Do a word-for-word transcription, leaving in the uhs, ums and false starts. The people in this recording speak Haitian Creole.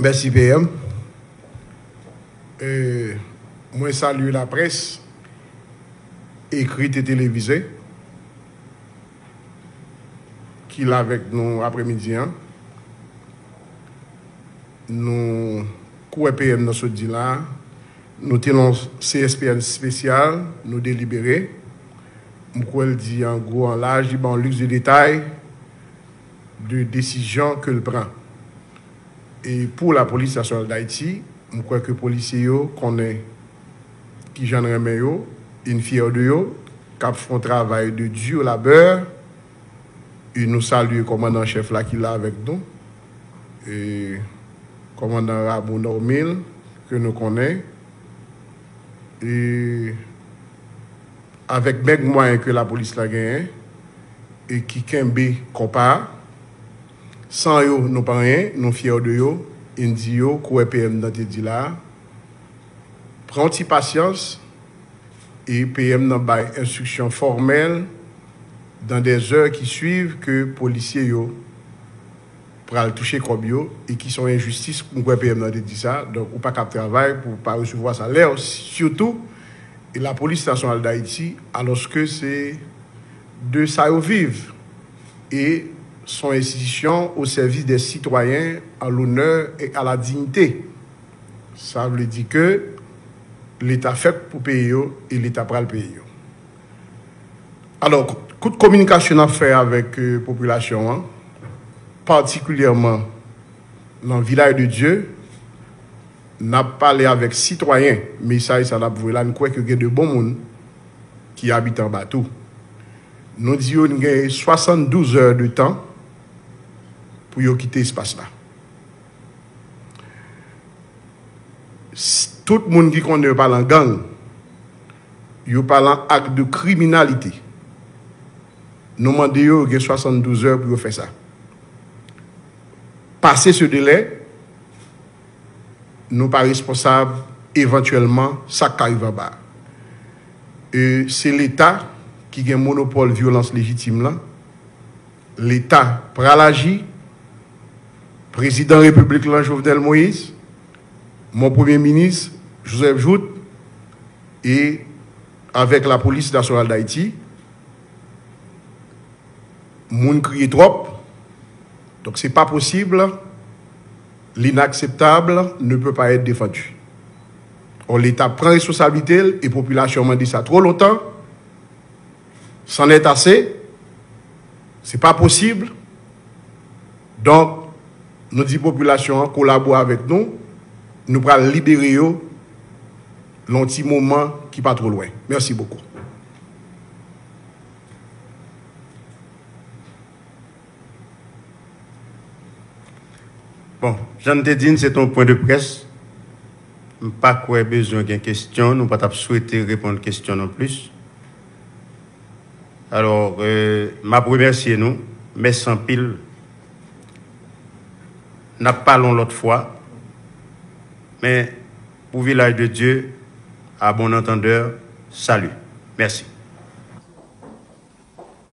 Mèsi, P M. E, mwen salye laprès, ekrit e televize, ki la avèk nou aprèmidi an. Nou, kou wè P M nan sot di la, nou te nan C S P N espesyal, nou delibere. M kwè l di an gwo, an laj, li ba yon lis de detay de desizyon ke l pran. E pou Lapolis Nasyonal d Ayiti, m kwè ke polisye yo konnen kijan n renmen yo, e n fyè de yo, k ap fè yon travay de dur labeur. E nou salye kòmandan an chèf la ki la avèk nou, e kòmandan Rameau Normil, ke nou konnen, e avèk mèg mwayen ke lapolis la genyen, e ki kenbe konpa a. San yo, nou pa anyen, nou fyè de yo, e n di yo, kou wè P M nan te di la, pran yon ti pasyans, e P M nan bay enstriksyon fòmèl, dans des heures qui suivent, ke polisye yo pral touche kòb yo, e ki se yon enjistis, m kwè P M nan te di sa, donk ou pa ka ap travay pou w pa resevwa salè w, sitou, e Lapolis Nasyonal d Ayiti, alòske se de sa yo viv, e se yon enstitisyon au service des citoyens, à l'honneur et à la dignité. Sa vle di ke Leta fèt pou peye yo, e Leta pral peye yo. Alò, kout kominikasyon n ap fè avèk, e, popilasyon an, patikilyèman nan Vilaj de Dye, n ap pale avèk sitwayen, mesaj sa n ap voye la, n kwè ke gen de bon moun ki abite anba tou. Nou di yo n gen swasanndouz è de tan pou yo kite espas la. S-, tout moun ki konnen yo pa lan gang, yo pa lan ak de kriminalite. Nou mande yo, yo gen swasanndouz è pou yo fè sa. Pase se delè, nou pa responsab evantyèlman sa k ka rive anba. E se Leta ki gen monopòl vyolans lejitim lan. Leta pral aji. Prezidan Repiblik lan, Jovenel Moïse, mon Premye Minis, Joseph Jouthe, e avèk Lapolis Nasyonal d Ayiti, moun kriye twòp. Donk, se pa posib, l'inakseptab ne peut pas être défendu. Or, Leta pran responsablite l, e popilasyon mande sa twò lontan. C'en est assez. Se pa posib. Donk, nou di popilasyon an kolabore avèk nou. Nou pral libere yo lan yon ti moman ki pa twò lwen. Mèsi bokou. Bon, jan n te di n, se te yon pwen de près. M pa kwè bezwen gen kesyon. Nou pa t ap swete reponn kesyon non plis. Alò, e, m ap remèsye nou. Mèsi anpil. N ap pale yon lòt fwa. Men, pou Vilaj de Dye, à bon entendeur, salut. Mèsi.